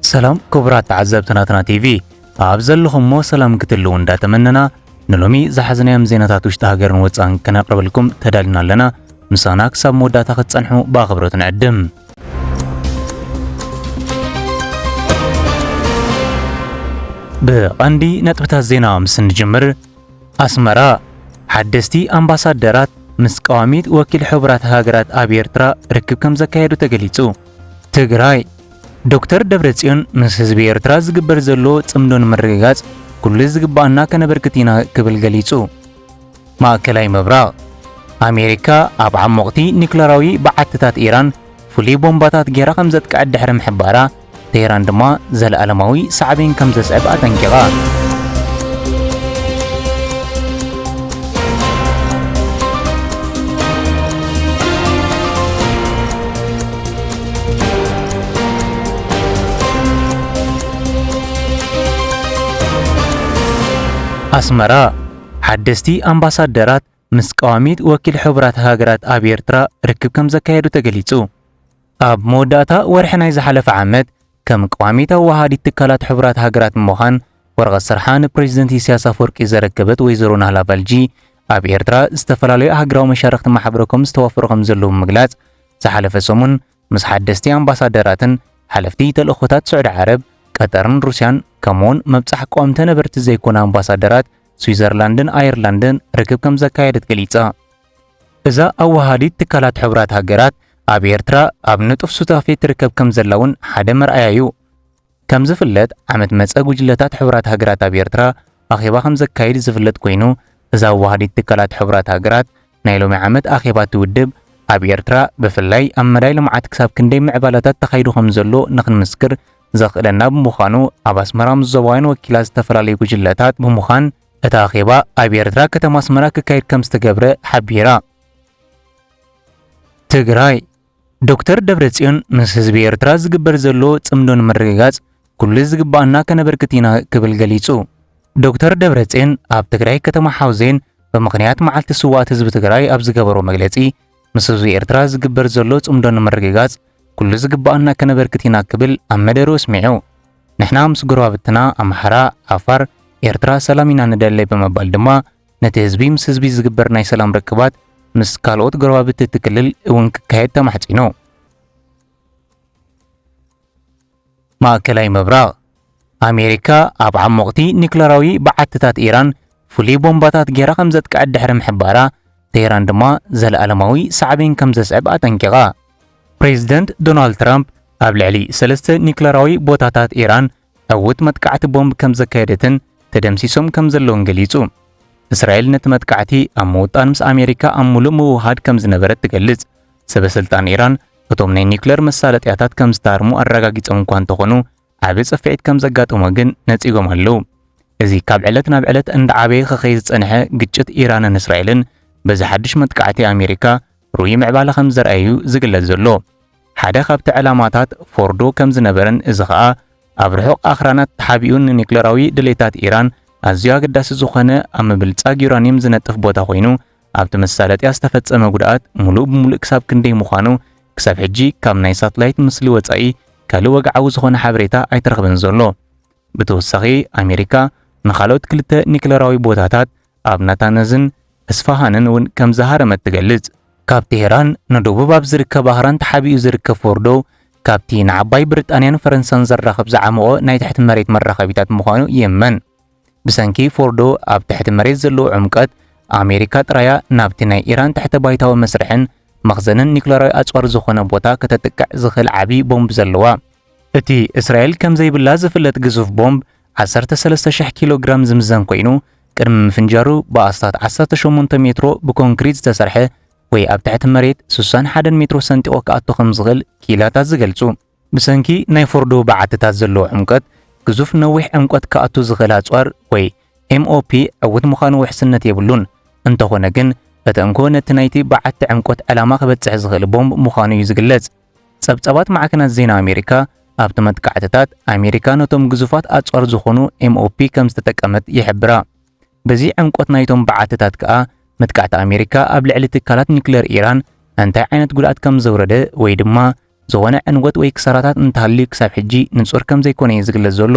ሰላም ክቡራት ተዓዘብቲ ናትና ቲቪ፣ ኣብ ዘለኹሞ ሰላም ክትህልዉ እንዳተመነና፣ ንሎሚ ዝሓዝናዮም ዜናታት ውሽጢ ሃገርን ወጻእን ከነቕርበልኩም ተዳሊና ኣለና። ምሳና ክሳብ መወዳእታ ክትጸንሑ ብኣኽብሮት ንዕድም። ብቐንዲ ነጥብታት ዜና ምስ እንጅምር፣ ኣስመራ፣ ሓደስቲ ኣምባሳደራት ምስ ቀዋሚት ወኪል ሕቡራት ሃገራት ኣብ ኤርትራ ርክብ ከም ዘካየዱ ተገሊጹ። ትግራይ፣ ዶክተር ደብረጽዮን ምስ ህዝቢ ኤርትራ ዝግበር ዘሎ ጽምዶ ንምርግጋጽ ኩሉ ዝግባኣና ከነበርክት ኢና ክብል ገሊጹ። ማእከላይ ምብራቕ፣ ኣሜሪካ ኣብ ዓሞቕቲ ኒክለራዊ በዓትታት ኢራን ፍሉይ ቦምባታት ጌራ ከም ዘጥቅዐት ድሕሪ ምሕባራ፣ ቴህራን ድማ ዘለኣለማዊ ሳዕቤን ከም ዘስዕብ ኣጠንቂቓ። ኣስመራ፣ ሓደስቲ ኣምባሳደራት ምስ ቀዋሚት ወኪል ሕቡራት ሃገራት ኣብ ኤርትራ ርክብ ከም ዘካየዱ ተገሊጹ። ኣብ መወዳእታ ወርሒ ናይ ዝሓለፈ ዓመት፣ ከም ቀዋሚት ኣወሃሃዲት ትካላት ሕቡራት ሃገራት ብምዃን ወረቐት ስርሓ ንፕሬዚደንት ኢሳያስ ኣፈወርቂ ዘረከበት ወይዘሮ ናህላ ቫልጂ፣ ኣብ ኤርትራ ዝተፈላለዩ ሃገራዊ መሻርኽቲ ማሕበረ ኮም ዝተዋፈሩ ከም ዘለዉ ብምግላጽ፣ ዝሓለፈ ሰሙን ምስ ሓደስቲ ኣምባሳደራትን ሓለፍቲ ተልእኾታት ስዑዲ ዓረብ፣ ቀጠርን ሩስያን፣ ከምኡውን መብጻሕ ቀዋምተ ነበርቲ ዘይኮነ ኣምባሳደራት ስዊዘርላንድን ኣየርላንድን ርክብ ከም ዘካየደት ገሊጻ። እዛ ኣወሃሃዲት ትካላት ሕቡራት ሃገራት ኣብ ኤርትራ ኣብ ንጡፍ ሱታፌ ትርከብ ከም ዘላ እውን ሓደ መርኣያ እዩ። ከም ዝፍለጥ፣ ዓመት መጸ ጉጅለታት ሕቡራት ሃገራት ኣብ ኤርትራ ኣኼባ ከም ዘካይድ ዝፍለጥ ኮይኑ፣ እዛ ኣወሃሃዲት ትካላት ሕቡራት ሃገራት ናይ ሎሚ ዓመት ኣኼባ እቲ ውድብ ኣብ ኤርትራ ብፍላይ ኣብ መዳይ ልምዓት ክሳብ ክንደይ ምዕባለታት ተኻይዱ ከም ዘሎ ንኽንምስክር ዘኽእለና ብምዃኑ፣ ኣብ ኣስመራ ምስ ዞባውያን ወኪላት ዝተፈላለዩ ጉጅለታት ብምዃን እቲ ኣኼባ ኣብ ኤርትራ ከተማ ኣስመራ ክካየድ ከም ዝተገብረ ሓቢራ። ትግራይ፣ ዶክተር ደብረጽዮን ምስ ህዝቢ ኤርትራ ዝግበር ዘሎ ጽምዶ ንምርግጋጽ ኩሉ ዝግባኣና ከነበርክት ኢና ክብል ገሊጹ። ዶክተር ደብረጽዮን ኣብ ትግራይ ከተማ ሓውዜን ብምኽንያት መዓልቲ ስውኣት ህዝቢ ትግራይ ኣብ ዝገበሮ መግለጺ፣ ምስ ህዝቢ ኤርትራ ዝግበር ዘሎ ጽምዶ ንምርግጋጽ ኩሉ ዝግባኣና ከነበርክት ኢና ክብል ኣብ መደሩ ኣስሚዑ። ንሕና ምስ ጎረባብትና ኣምሓራ፣ ዓፋር፣ ኤርትራ ሰላም ኢና ንደሊ ብምባል ድማ፣ ነቲ ህዝቢ ምስ ህዝቢ ዝግበር ናይ ሰላም ርክባት ምስ ካልኦት ጎረባብቲ እቲ ክልል እውን ክካየድ ተማሕጺኑ። ማእከላይ ምብራቕ፣ ኣሜሪካ ኣብ ዓሞቕቲ ኒክለራዊ በዓትታት ኢራን ፍሉይ ቦምባታት ጌራ ከም ዘጥቅዐት ድሕሪ ምሕባራ፣ ቴህራን ድማ ዘለኣለማዊ ሳዕቤን ከም ዘስዕብ ኣጠንቂቓ። ፕሬዚደንት ዶናልድ ትራምፕ ኣብ ልዕሊ ሰለስተ ኒክለራዊ ቦታታት ኢራን ዕዉት መጥቃዕቲ ቦምብ ከም ዘካየደትን ተደምሲሶም ከም ዘለውን ገሊጹ። እስራኤል ነቲ መጥቃዕቲ ኣብ ምውጣን ምስ ኣሜሪካ ኣብ ምሉእ ምውህሃድ ከም ዝነበረት ትገልጽ። ሰበ ስልጣን ኢራን እቶም ናይ ኒውክለር መሳለጥያታት ከም ዝታርሙ ኣረጋጊጾም እኳ እንተኾኑ፣ ዓቢ ጽፍዒት ከም ዘጋጠሞ ግን ነጺጎም ኣለዉ። እዚ ካብ ዕለት ናብ ዕለት እንዳዓበየ ክኸይድ ዝጸንሐ ግጭት ኢራንን እስራኤልን በዚ ሓድሽ መጥቃዕቲ ኣሜሪካ ርኡይ ምዕባለ ከም ዘርኣየ እዩ ዝግለጽ ዘሎ። ሓደ ካብቲ ዕላማታት ፎርዶ ከም ዝነበረን እዚ ኸኣ ኣብ ርሑቕ ኣኽራናት ተሓቢኡ ንኒክለራዊ ድሌታት ኢራን ኣዝዩ ኣገዳሲ ዝኾነ ኣብ ምብልጻግ ዩራኒየም ዝነጥፍ ቦታ ኮይኑ ኣብቲ መሳለጥያ ዝተፈጸመ ጉድኣት ምሉእ ብምሉእ ክሳብ ክንደይ ምዃኑ ክሳብ ሕጂ ካብ ናይ ሳትላይት ምስሊ ወጻኢ ካልእ ወግዓዊ ዝኾነ ሓበሬታ ኣይተረኽበን ዘሎ። ብተወሳኺ ኣሜሪካ ንኻልኦት ክልተ ኒክለራዊ ቦታታት ኣብ ናታነዝን እስፋሃንን እውን ከም ዝሃረመት ትገልጽ። ካብ ቴህራን ንደቡብ ኣብ ዝርከብ ኣኽራን ተሓቢኡ ዝርከብ ፎርዶ፣ ካብቲ ንዓባይ ብሪጣንያን ፈረንሳን ዘራኽብ ዝዓመቖ ናይ ትሕቲ መሬት መራኸቢታት ምዃኑ ይእመን። ብሰንኪ ፎርዶ ኣብ ትሕቲ መሬት ዘለዎ ዕምቀት፣ ኣሜሪካ ጥራያ ናብቲ ናይ ኢራን ትሕተ ባይታዊ መስርሕን መኽዘንን ኒክለራዊ ኣጽዋር ዝኾነ ቦታ ከተጥቅዕ ዝኽእል ዓቢ ቦምብ ዘለዋ። እቲ እስራኤል ከም ዘይብላ ዝፍለጥ ግዙፍ ቦምብ ዓሰርተ ሰለስተ ሽሕ ኪሎ ግራም ዝምዘን ኮይኑ፣ ቅድሚ ምፍንጃሩ ብኣስታት ዓሰርተ ሸሞንተ ሜትሮ ብኮንክሪት ዝተሰርሐ ወይ ኣብ ትሕቲ መሬት ስሳን ሓደን ሜትሮ ሰንጢቑ ክኣቱ ከም ዝኽእል ክኢላታት ዝገልጹ። ብሰንኪ ናይ ፎርዶ በዓትታት ዘለዎ ዕምቀት፣ ግዙፍ ነዊሕ ዕምቆት ክኣቱ ዝኽእል ኣጽዋር ወይ ኤምኦፒ ዕዉት ምዃኑ ውሕስነት የብሉን። እንተኾነ ግን፣ እቲ እንኮ ነቲ ናይቲ በዓቲ ዕምቆት ዕላማ ክበጽሕ ዝኽእል ቦምብ ምዃኑ እዩ ዝግለጽ። ጸብጻባት ማዕከናት ዜና ኣሜሪካ፣ ኣብቲ መጥቃዕትታት ኣሜሪካ ነቶም ግዙፋት ኣጽዋር ዝኾኑ ኤምኦፒ ከም ዝተጠቀመት ይሕብራ። በዚ ዕምቆት ናይቶም በዓትታት ከኣ፣ መጥቃዕቲ ኣሜሪካ ኣብ ልዕሊ ትካላት ኒክለር ኢራን እንታይ ዓይነት ጉድኣት ከም ዘውረደ ወይ ድማ ዝኾነ ዕንወት ወይ ክሳራታት እንተሃልዩ ክሳብ ሕጂ ንጹር ከም ዘይኮነ እዩ ዝግለጽ ዘሎ።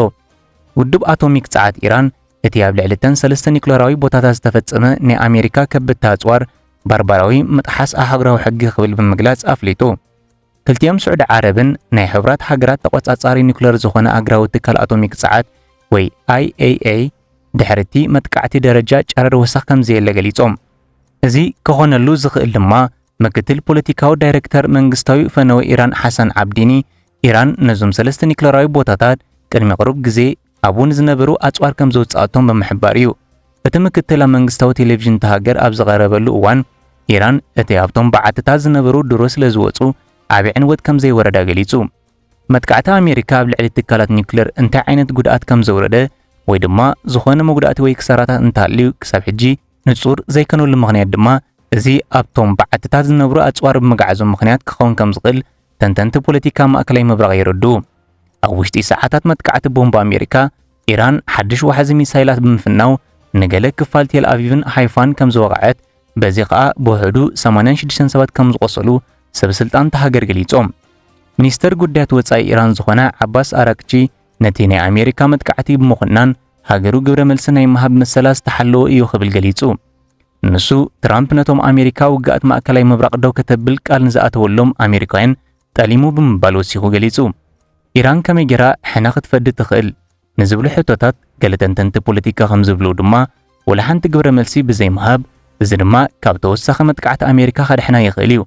ውድብ ኣቶሚክ ጸዓት ኢራን፣ እቲ ኣብ ልዕሊ እተን ሰለስተ ኒክለራዊ ቦታታት ዝተፈጸመ ናይ ኣሜሪካ ከበድቲ ኣጽዋር ባርባራዊ ምጥሓስ ኣህጉራዊ ሕጊ ክብል ብምግላጽ ኣፍሊጡ። ክልቲኦም ስዑዲ ዓረብን ናይ ሕቡራት ሃገራት ተቖጻጻሪ ኒክለር ዝኾነ ኣህጉራዊ ትካል ኣቶሚክ ጸዓት ወይ I A E A ድሕሪ እቲ መጥቃዕቲ ደረጃ ጨረር ወሰኽ ከም ዘየለ ገሊጾም። እዚ ክኾነሉ ዝኽእል ድማ ምክትል ፖለቲካዊ ዳይረክተር መንግስታዊ ፈነወ ኢራን ሓሰን ዓብዲኒ፣ ኢራን ነዞም ሰለስተ ኒክለራዊ ቦታታት ቅድሚ ቅሩብ ግዜ ኣብኡ ንዝነበሩ ኣጽዋር ከም ዘውጽኣቶም ብምሕባር እዩ። እቲ ምክትል ኣብ መንግስታዊ ቴሌቪዥን እታ ሃገር ኣብ ዝቐረበሉ እዋን፣ ኢራን እቲ ኣብቶም በዓትታት ዝነበሩ ድሮ ስለ ዝወጹ ዓቢ ዕንወት ከም ዘይወረዳ ገሊጹ። መጥቃዕቲ ኣሜሪካ ኣብ ልዕሊ ትካላት ኒውክለር እንታይ ዓይነት ጉድኣት ከም ዘውረደ ወይ ድማ ዝኾነ መጉዳእቲ ወይ ክሳራታት እንተሃልዩ ክሳብ ሕጂ ንጹር ዘይኮነሉ ምኽንያት ድማ፣ እዚ ኣብቶም በዓትታት ዝነብሩ ኣጽዋር ብምግዓዞም ምኽንያት ክኸውን ከም ዝኽእል ተንተንቲ ፖለቲካ ማእከላይ ምብራቕ የረድኡ። ኣብ ውሽጢ ሰዓታት መጥቃዕቲ ቦምብ ኣሜሪካ፣ ኢራን ሓድሽ ዋሕዚ ሚሳይላት ብምፍናው ንገለ ክፋል ቴል ኣቪቭን ሃይፋን ከም ዝወቕዐት፣ በዚ ኸኣ ብውሕዱ ሰማንያን ሽዱሽተን ሰባት ከም ዝቖሰሉ ሰብ ስልጣን እታ ሃገር ገሊጾም። ሚኒስተር ጉዳያት ወጻኢ ኢራን ዝኾነ ዓባስ ኣራክቺ፣ ነቲ ናይ ኣሜሪካ መጥቃዕቲ ብምኹናን፣ ሃገሩ ግብረ መልሲ ናይ ምሃብ መሰላ ዝተሓለወ እዩ ክብል ገሊጹ። ንሱ፣ ትራምፕ ነቶም ኣሜሪካ ውግኣት ማእከላይ ምብራቕ ደው ከተብል ቃል ንዝኣተወሎም ኣሜሪካውያን ጠሊሙ ብምባል ወሲኹ ገሊጹ። ኢራን ከመይ ጌራ ሕነ ክትፈዲ ትኽእል ንዝብሉ ሕቶታት፣ ገለ ተንተንቲ ፖለቲካ ከም ዝብሉ ድማ፣ ወላ ሓንቲ ግብረ መልሲ ብዘይምሃብ፣ እዚ ድማ ካብ ተወሳኺ መጥቃዕቲ ኣሜሪካ ከድሕና ይኽእል እዩ።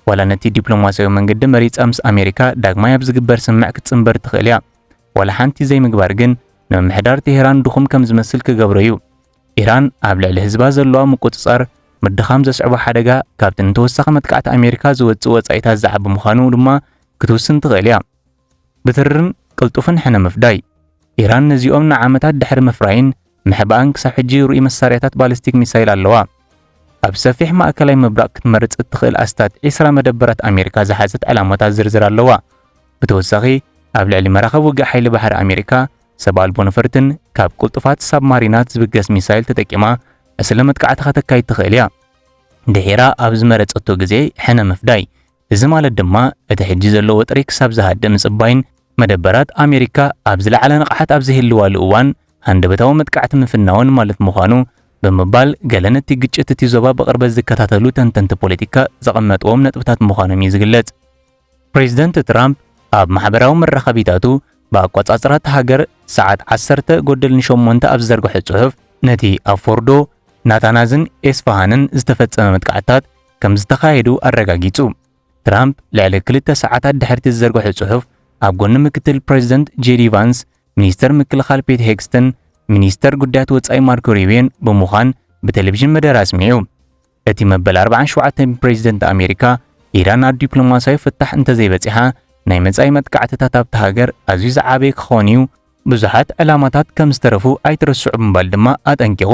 ዋላ ነቲ ዲፕሎማስያዊ መንገዲ መሪጻ ምስ ኣሜሪካ ዳግማይ ኣብ ዝግበር ስምምዕ ክትጽንበር ትኽእል እያ። ዋላ ሓንቲ ዘይምግባር ግን ንምምሕዳር ቴሄራን ድኹም ከም ዝመስል ክገብሮ እዩ። ኢራን ኣብ ልዕሊ ህዝባ ዘለዋ ምቁጽጻር ምድኻም ዘስዕቦ ሓደጋ ካብቲ ንተወሳኺ መጥቃዕቲ ኣሜሪካ ዝወጽእ ወጻኢታት ዝዓቢ ምዃኑ ድማ ክትውስን ትኽእል እያ። ብትርን ቅልጡፍን ሕነ ምፍዳይ። ኢራን ነዚኦም ንዓመታት ድሕሪ ምፍራይን ምሕባእን ክሳብ ሕጂ ርኡይ መሳርያታት ባሊስቲክ ሚሳይል ኣለዋ። ኣብ ሰፊሕ ማእከላይ ምብራቕ ክትመርጽ እትኽእል ኣስታት ዒስራ መደበራት ኣሜሪካ ዝሓዘት ዕላማታት ዝርዝር ኣለዋ። ብተወሳኺ፣ ኣብ ልዕሊ መራኸብ ውግእ ሓይሊ ባሕሪ ኣሜሪካ፣ ሰብ ኣልቦ ነፈርትን ካብ ቅልጡፋት ሳብማሪናት ዝብገስ ሚሳይል ተጠቂማ ዕስለ መጥቃዕቲ ከተካይድ ትኽእል እያ። ድሒራ ኣብ ዝመረጸቶ ግዜ ሕነ ምፍዳይ። እዚ ማለት ድማ፣ እቲ ሕጂ ዘሎ ወጥሪ ክሳብ ዝሃድእ ምጽባይን መደበራት ኣሜሪካ ኣብ ዝለዓለ ንቕሓት ኣብ ዝህልዋሉ እዋን፣ ሃንደበታዊ መጥቃዕቲ ምፍናውን ማለት ምዃኑ ብምባል፣ ገለ ነቲ ግጭት እቲ ዞባ ብቕርበት ዝከታተሉ ተንተንቲ ፖለቲካ ዘቐመጥዎም ነጥብታት ምዃኖም እዩ ዝግለጽ። ፕሬዚደንት ትራምፕ ኣብ ማሕበራዊ መራኸቢታቱ፣ ብኣቆጻጽራ እታ ሃገር ሰዓት ዓሰርተ ጎደል ንሸሞንተ ኣብ ዝዘርግሖ ጽሑፍ፣ ነቲ ኣብ ፎርዶ፣ ናታናዝን ኤስፋሃንን ዝተፈጸመ መጥቃዕትታት ከም ዝተኻየዱ ኣረጋጊጹ። ትራምፕ ልዕሊ ክልተ ሰዓታት ድሕሪቲ ዝዘርግሖ ጽሑፍ፣ ኣብ ጎኒ ምክትል ፕሬዚደንት ጄዲ ቫንስ፣ ሚኒስተር ምክልኻል ፔት ሄግስትን ሚኒስተር ጉዳያት ወጻኢ ማርኮ ሩቢዮን ብምዃን ብቴሌቪዥን መደረ ኣስሚዑ። እቲ መበል ኣርባዓን ሸውዓተን ፕሬዚደንት ኣሜሪካ፣ ኢራን ኣብ ዲፕሎማስያዊ ፍታሕ እንተዘይበጺሓ፣ ናይ መጻኢ መጥቃዕትታት ኣብታ ሃገር ኣዝዩ ዝዓበየ ክኸውን እዩ፣ ብዙሓት ዕላማታት ከም ዝተረፉ ኣይትረስዑ ብምባል ድማ ኣጠንቂቑ።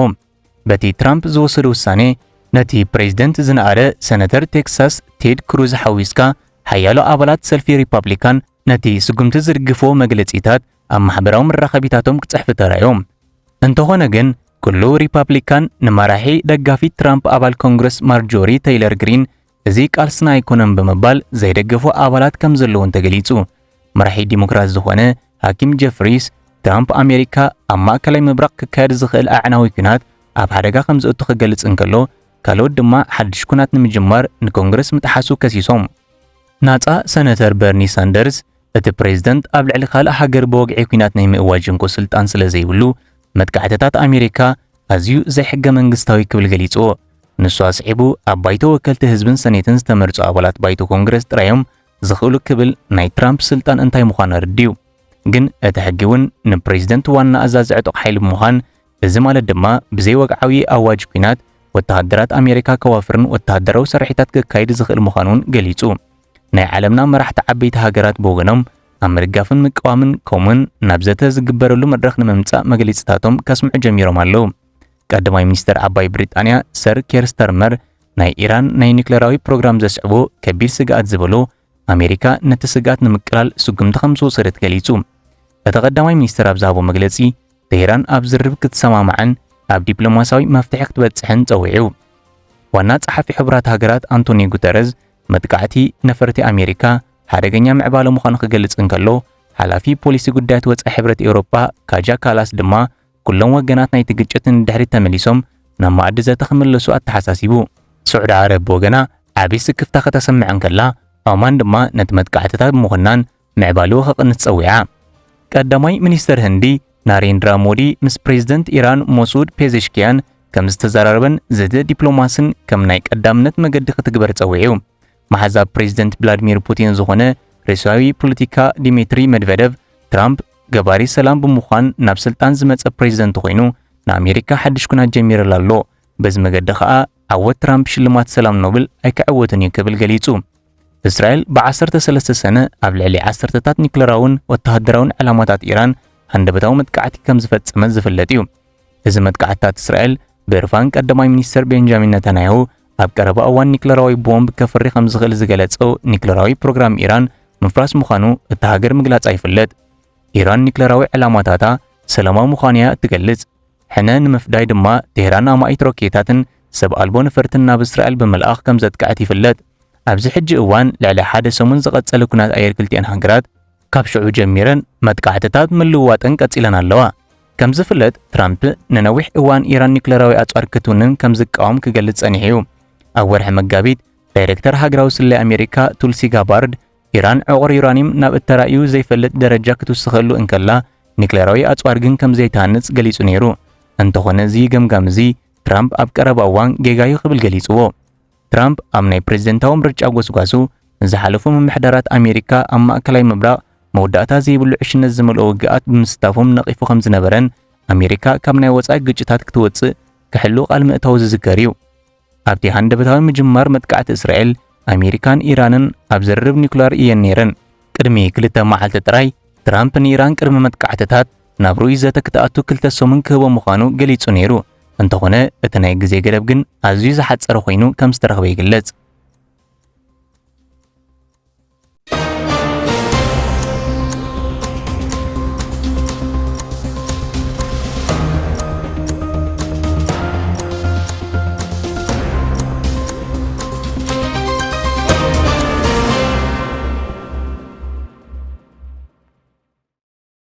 በቲ ትራምፕ ዝወሰዶ ውሳኔ፣ ነቲ ፕሬዚደንት ዝነኣደ ሰነተር ቴክሳስ ቴድ ክሩዝ ሓዊስካ፣ ሓያሎ ኣባላት ሰልፊ ሪፓብሊካን ነቲ ስጉምቲ ዝድግፍዎ መግለጺታት ኣብ ማሕበራዊ መራኸቢታቶም ክጽሕፉ ተራእዮም። እንተኾነ ግን፣ ኩሉ ሪፓብሊካን ንመራሒ ደጋፊ ትራምፕ ኣባል ኮንግረስ ማርጆሪ ተይለር ግሪን፣ "እዚ ቃልስና ኣይኮነን" ብምባል ዘይደገፉ ኣባላት ከም ዘለውን ተገሊጹ። መራሒ ዲሞክራት ዝኾነ ሃኪም ጀፍሪስ፣ ትራምፕ ኣሜሪካ ኣብ ማእከላይ ምብራቕ ክካየድ ዝኽእል ኣዕናዊ ኲናት ኣብ ሓደጋ ከም ዘእቱ ክገልጽ እንከሎ፣ ካልኦት ድማ ሓድሽ ኲናት ንምጅማር ንኮንግረስ ምጥሓሱ ከሲሶም። ናጻ ሰነተር በርኒ ሳንደርስ፣ እቲ ፕሬዝደንት ኣብ ልዕሊ ካልእ ሃገር ብወግዒ ኲናት ናይ ምእዋጅ እንኮ ስልጣን ስለ ዘይብሉ፣ መጥቃዕትታት ኣሜሪካ ኣዝዩ ዘይሕገ መንግስታዊ ክብል ገሊጽዎ። ንሱ ኣስዒቡ፣ ኣብ ባይቶ ወከልቲ ህዝብን ሰኔትን ዝተመርጹ ኣባላት ባይቶ ኮንግረስ ጥራዮም ዝኽእሉ ክብል ናይ ትራምፕ ስልጣን እንታይ ምዃኑ ኣረዲኡ። ግን እቲ ሕጊ እውን ንፕሬዝደንት ዋና ኣዛዚ ዕጡቕ ሓይሊ ብምዃን፣ እዚ ማለት ድማ ብዘይ ወግዓዊ ኣዋጅ ኲናት ወተሃደራት ኣሜሪካ ከዋፍርን ወተሃደራዊ ስርሒታት ከካይድ ዝኽእል ምዃኑ እውን ገሊጹ። ናይ ዓለምና መራሕቲ ዓበይቲ ሃገራት ብወገኖም ኣብ ምድጋፍን ምቅዋምን ከምኡውን ናብ ዘተ ዝግበረሉ መድረኽ ንምምጻእ መግለጺታቶም ከስምዑ ጀሚሮም ኣለዉ። ቀዳማይ ሚኒስተር ዓባይ ብሪጣንያ ሰር ኬር ስተርመር ናይ ኢራን ናይ ኒውክሌራዊ ፕሮግራም ዘስዕቦ ከቢድ ስግኣት ዝበሎ ኣሜሪካ ነቲ ስግኣት ንምቅላል ስጉምቲ ከም ዝወሰደት ገሊጹ። እቲ ቀዳማይ ሚኒስተር ኣብ ዝሃቦ መግለጺ፣ ቴህራን ኣብ ዝርርብ ክትሰማማዕን ኣብ ዲፕሎማስያዊ መፍትሒ ክትበጽሕን ጸዊዑ። ዋና ጸሓፊ ሕቡራት ሃገራት ኣንቶኒዮ ጉተረዝ፣ መጥቃዕቲ ነፈርቲ ኣሜሪካ ሓደገኛ ምዕባለ ምዃኑ ክገልጽ እንከሎ፣ ሓላፊ ፖሊሲ ጉዳያት ወጻኢ ሕብረት ኤውሮጳ ካጃ ካላስ ድማ ኩሎም ወገናት ናይቲ ግጭት ንድሕሪት ተመሊሶም ናብ መኣዲ ዘተ ክምለሱ ኣተሓሳሲቡ። ስዑዲ ዓረብ ብወገና ዓቢ ስክፍታ ከተሰምዕ እንከላ፣ ኦማን ድማ ነቲ መጥቃዕትታት ብምኹናን ምዕባልኡ ክቕንስ ጸዊዓ። ቀዳማይ ሚኒስተር ህንዲ ናሬንድራ ሞዲ ምስ ፕሬዝደንት ኢራን ሞሱድ ፔዜሽኪያን ከም ዝተዘራረበን ዘተ ዲፕሎማስን ከም ናይ ቀዳምነት መገዲ ክትግበር ጸዊዑ። መሓዛ ፕሬዝደንት ቭላድሚር ፑቲን ዝኾነ ሩስያዊ ፖለቲካ ዲሚትሪ መድቨደቭ፣ ትራምፕ ገባሪ ሰላም ብምዃን ናብ ስልጣን ዝመጸ ፕሬዝደንት ኮይኑ ንኣሜሪካ ሓድሽ ኩናት ጀሚርላ ኣሎ። በዚ መገዲ ከኣ ዓወት ትራምፕ ሽልማት ሰላም ኖብል ኣይክዕወትን እዩ ክብል ገሊጹ። እስራኤል ብ ዓሰርተ ሰለስተ ሰነ ኣብ ልዕሊ ዓሰርተታት ኒክለራውን ወተሃደራውን ዕላማታት ኢራን ሃንደበታዊ መጥቃዕቲ ከም ዝፈጸመት ዝፍለጥ እዩ። እዚ መጥቃዕትታት እስራኤል ብእርፋን ቀዳማይ ሚኒስተር ቤንጃሚን ነታንያሁ ኣብ ቀረባ እዋን ኒክለራዊ ቦምብ ከፍሪ ከም ዝኽእል ዝገለጸ ኒክለራዊ ፕሮግራም ኢራን ምፍራስ ምዃኑ እታ ሃገር ምግላጻ ይፍለጥ። ኢራን ኒክለራዊ ዕላማታታ ሰላማዊ ምዃኑ እያ እትገልጽ። ሕነ ንምፍዳይ ድማ ቴህራን ኣማኢት ሮኬታትን ሰብ ኣልቦ ነፈርትን ናብ እስራኤል ብምልኣኽ ከም ዘጥቅዐት ይፍለጥ። ኣብዚ ሕጂ እዋን ልዕሊ ሓደ ሰሙን ዝቐጸለ ኩናት ኣየር ክልቲኣን ሃገራት ካብ ሽዑ ጀሚረን መጥቃዕትታት ምልውዋጠን ቀጺለን ኣለዋ። ከም ዝፍለጥ ትራምፕ ንነዊሕ እዋን ኢራን ኒክለራዊ ኣጽዋር ክትውንን ከም ዝቃወም ክገልጽ ጸኒሑ እዩ። ኣብ ወርሒ መጋቢት ዳይሬክተር ሃገራዊ ስለያ ኣሜሪካ ቱልሲ ጋባርድ ኢራን ዕቑር ዩራኒየም ናብ እተራእዩ ዘይፈልጥ ደረጃ ክትውስኸሉ እንከላ ኒክለራዊ ኣጽዋር ግን ከም ዘይትሃንጽ ገሊጹ ነይሩ። እንተኾነ እዚ ገምጋም እዚ ትራምፕ ኣብ ቀረባ እዋን ጌጋ እዩ ክብል ገሊጽዎ። ትራምፕ ኣብ ናይ ፕሬዝደንታዊ ምርጫ ጎስጓሱ ንዝሓለፉ ምምሕዳራት ኣሜሪካ ኣብ ማእከላይ ምብራቕ መወዳእታ ዘይብሉ ዕሽነት ዝመልኦ ውግኣት ብምስታፎም ነቒፉ ከም ዝነበረን ኣሜሪካ ካብ ናይ ወጻኢ ግጭታት ክትወጽእ ክሕሉ ቃል ምእታው ዝዝከር እዩ። ኣብቲ ሃንደበታዊ ምጅማር መጥቃዕቲ እስራኤል ኣሜሪካን ኢራንን ኣብ ዝርርብ ኒኩለር እየን ነይረን። ቅድሚ ክልተ መዓልቲ ጥራይ ትራምፕ ንኢራን ቅድሚ መጥቃዕትታት ናብ ርኡይ ዘተ ክትኣቱ ክልተ ሰሙን ክህቦ ምዃኑ ገሊጹ ነይሩ። እንተኾነ እቲ ናይ ግዜ ገደብ ግን ኣዝዩ ዝሓጸረ ኮይኑ ከም ዝተረኽበ ይግለጽ።